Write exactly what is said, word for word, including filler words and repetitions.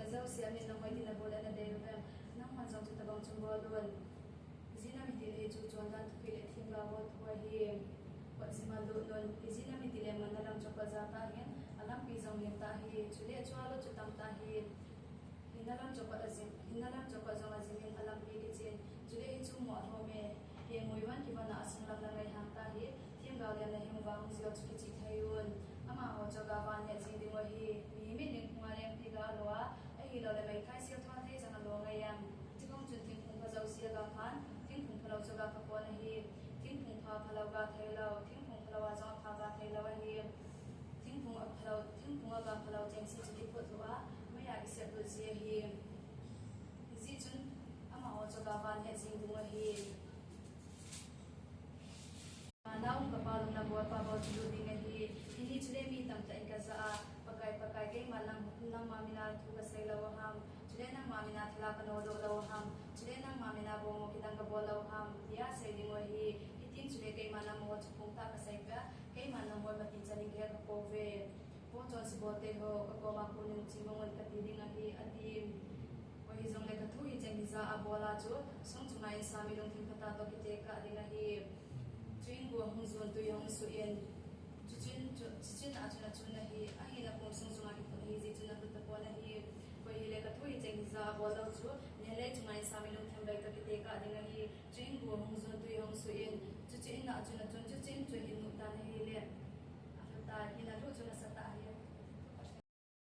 Jouse a min nahoi tin nabol le nadei uvem? Nangman jong chuti bang chun bol un. Ijeh inem itile hichu chondan thupeh le themgao ho thu ahi. Kot jima lut un. Ijeh inem itile manna lam chopot ja tahen, alampi jong lim tahi. Chule chua lut chu tam tahi. Hinna lam chopot ajim, hinna lam chopot jong ajim in alampi kichen. Chule hichu mo alhom e. Hengui van kivon a asung lam nangai hang tahi. Themgao len nahi uva hung jih u chu kichih thei un. Amaho chu gava hetjing diu ahi. Mihem in ningkung a lengpi ga lo a, ahilouleh meithai sel thon thei jong alo ngai em? Chukong chun thingphung pha jouse aga phan, thingphung phalou chu aga pha pon ahi. Thingphung pha phalou ga thei lou, thingphung phalou a jong apha ga thei lou ahi. Thingphung aphalou, thingphung aga phalou chengse chu kiphut lhu a, meiya kisep lut ji ahi. Hijeh chun amaho chu gava hetjing diu ahi. Naum kapa lung nabol pa bou chu lut ding ahi. Hini chule mi tamtah in kajah a, Pakai, Pakai, keima nang, nangma mina thu kasei lou ham? Chule nangma mina thilha kanodoh lou ham? Chule nangma mina bou mo kidang kabol lou ham? Tia sei diu ahi. Hitin chule keima nangho chu phungtah kasei peh a, keiman nangho mati chan in kahe kapouve. Vo chonse bolte ho, kakoma kon un, chemang un kati ding ahi, ati. Koi hijongle kathu hicheng hija abol a chu, song chunga insami lungthim phatah toh kitekah ding ahi. Chuin go ahung jon, tui ahung suh in, chuchun, chu, chuchun achun achun ahi, ahina kum song chunga kiphut ahi, jeh chun alut tapon ahi. Koi hile kathu hicheng hija abol lou chu, nilhei chunga insami lungthim loi toh kitekah ding ahi. Chuin go ahung jon, tui ahung suh in, chuchun achun achun, chuchun chun in nuh tan ahile.